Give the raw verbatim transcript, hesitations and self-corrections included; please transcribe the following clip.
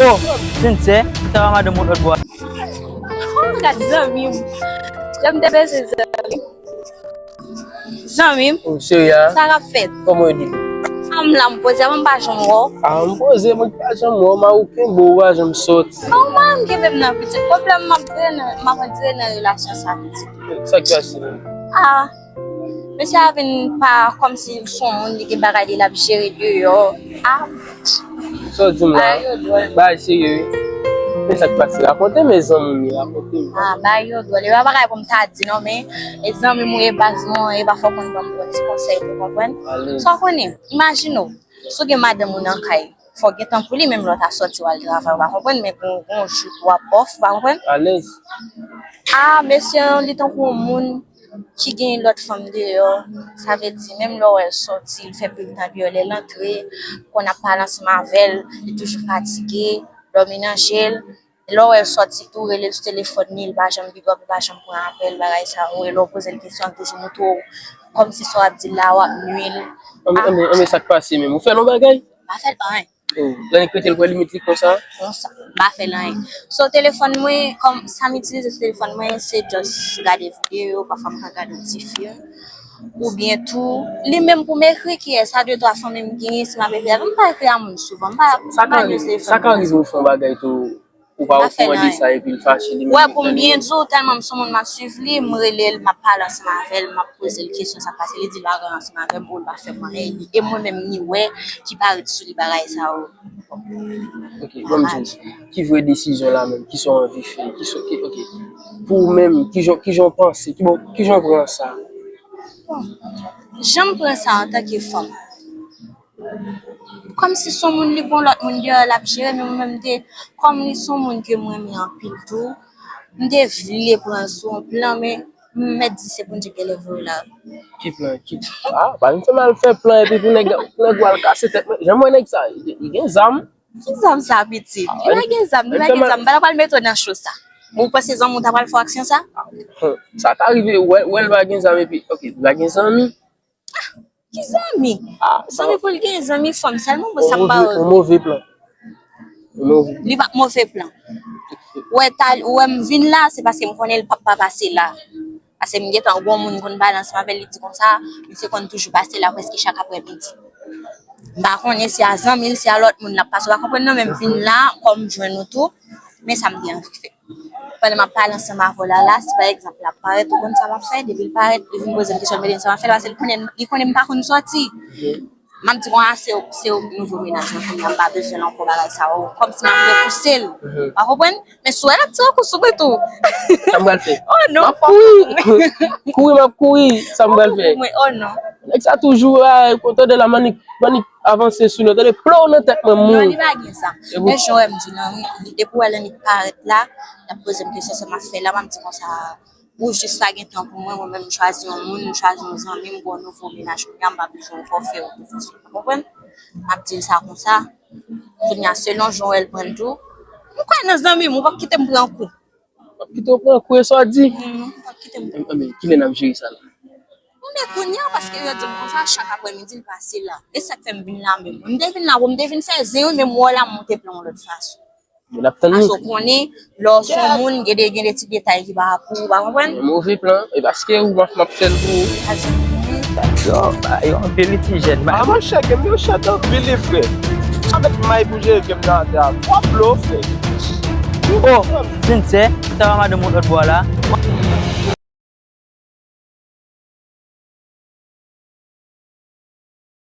Oh, Sensei, m t ap madanm ou lòt bò a. Oh, gad zanmi m. Jan m te bezwen zanmi. Zanmi m, oh, cheri a, sa k ap fèt? Kòman w ye? A, m la, m poze, m pa janm wè w. A, m poze, mwen ki pa janm wè w, m a okenn bo, ou pa janm sòti. Kòman m kenbe m nan pitit? Pwoblèm m ap trennen, m ap antre nan relasyon sa pitit. Sa k pase menm? A, mesye a vin pa kòmsi l se yon moun, li gen bagay li l ap jere deyò. A, sa w di m la? Bagay yo dwòl. Bagay serye wi. Men sa k pase? Rakonte m, zanmi m, rakonte m. A, bagay yo dwòl. E pa bagay pou m ta di non, men e zanmi m ou ye, baz mwen, e pafwa w konn ban m bon ti konsèy tou, konprann? Alèz. Sa w konnen, imajine w, si w gen madanm ou nan kay, fò w gen tan pou li, menm lè w ta sòti w al travay, w pa konprann, men gon, gon jou w ap off, w pa konprann? Alèz. A, mesye an, li tankou yon moun ki gen lòt fanm deyò, sa vle di, menm lè w wè l sòti, l fè pil tan deyò, lè l antre, konn ap pale ansanm avè l, li toujou fatige, dòmi nan je l, lè w wè l sòti tou, rele l sou telefòn li, li pa janm big up, li pa janm pran apèl, bagay sa yo, lè w poze l kesyon, l toujou montre w, kòmsi sa w ap di l la, w ap nui l. Anben, anben, anben, sa k pase menm? Ou fè l yon bagay? M pa fè l anyen. Oh, lè nèg rete l pran limit li konsa? Konsa. M pa fè l anyen. So, telefòn mwen, kòm sa m itilize sou telefòn mwen, se just gade videyo, pafwa m ka gade yon ti fim. Oubyen tou, li menm pou m ekri kiyès, sa de twa fanmi m genyen, si m ap ekri avè l, m pa ekri a moun souvan, m pa, m pa use telefòn mwen. Sa ka rive w fè yon bagay tou, ou pa okouran de sa, epi l fache, li menm. Wè, pou m byen di w, tèlman m se yon moun m ap swiv li, m rele l, m ap pale ansanm avè l, m ap poze l kesyon, sa k pase, li di l pa gen anyen ansanm avè m, ou l pa fè m anyen, e mwen menm ni wè ki parèt sou li bagay sa yo. Ok, bon, m di w, ki vrè desizyon la menm, ki sa w anvi fè, ki sa, ki, ok. Pou ou menm, ki jan, ki jan w panse, ki bon, ki jan w pran sa? Bon, jan m pran sa antanke fanm, kòmsi se yon moun li gon lòt moun deyò l ap jere, men mwen menm m te, kòm li se yon moun ke m renmen anpil tou, m te vle pran l sou yon plan, men m mèt di se Bondye ki leve w la. Ki plan? Ki, a, pa vin fè m al fè plan epi pou nèg, pou nèg w al kase tèt mwen. Jan m wè nèg sa, li, li gen zam. Ki zam sa, pitit? Li pa gen zam, li pa gen zam. M pa ta pral mete w nan cho sa. Ou panse zanmi w ta pral fè w aksyon sa? Sa ka rive, wè, wè l pa gen zam epi, ok, li pa gen zanmi. Ki zanmi? Zanmi pou l gen zanmi fanm sèlman, bon, sa m pa wè. Yon move plan. Yon move. Li pa move plan. Ou wè, ta, ou wè m vin la, se paske m konnen l p ap pa pase la. Paske m gentan wè yon moun konn pale ansanm avè l, li di konsa, misye konn toujou pase la prèske chak aprèmidi. M pa konnen si a zanmi l, si a lòt moun l ap pase, w pa konprann non, men m vin la, kòm m jwenn ou tou, men sa m te anvi fè. Pandan m ap pale ansanm avè w la, la, si pa egzanp l ap parèt, ou konn sa m ap fè, depi l parèt, li vin poze m kesyon, l mande m sa m ap fè, paske l konnen, li konnen m pa konn sòti. M ap di konsa, se, se yon nouvo mennaj mwen kounye a, m pa bezwen l ankò bagay sa yo, kòmsi m ap repouse l. Ou pa konprann? Men si w wè l ap tire kou sou mwen tou. Sa m pral fè? Oh non. M ap kouri. Kouri, m ap kouri, sa m pral fè? Mwen, oh non. Nèg sa toujou la, ou tande la, m annik, m annik avanse sou li, ou tande, plow nan tèt mwen, m mouri. Non, li pa gen zam. Men jan w wè m di w lan, wi, li depi w wè l annik parèt la, l ap poze m kesyon sa m ap fè la, m ap di konsa, ou jis pa gen tan pou mwen, mwen menm m chwazi yon moun, m chwazi yon zanmi, m gen yon nouvo mennaj kounye a, m pa bezwen ankò fè yon nouvo sou, ou konprann? M ap di l sa konsa. Kounye a, selon jan w wè l pran l tou, m kwè nan zanmi m, ou p ap kite m pran kou. W ap kite w pran kou, e sa w di? Mhm, w ap kite m. Anben, kilè n ap jere sa la? Bon, men kounye a, paske yo di m konsa, chak aprèmidi l pase la. E sa k fè m vin la menm. M te vin la, bon, m te vin fè zen wi, men m wè w la, m monte plan yon lòt fason. Bon, n ap tann nou. Paske w konnen, lè w se yon moun, gen de, gen de ti detay ki pa pou ou, pa konprann? Yon move plan, e paske ou m ap, m ap fè l pou ou. Yo, yo, anpil li ti jèn, ba. A, monchè, game yo chat anpil, li frè. Avèk may pou jere game nan atè a, twòp lo, frè. Oh, Sensei, m t ap madanm ou lòt bò la.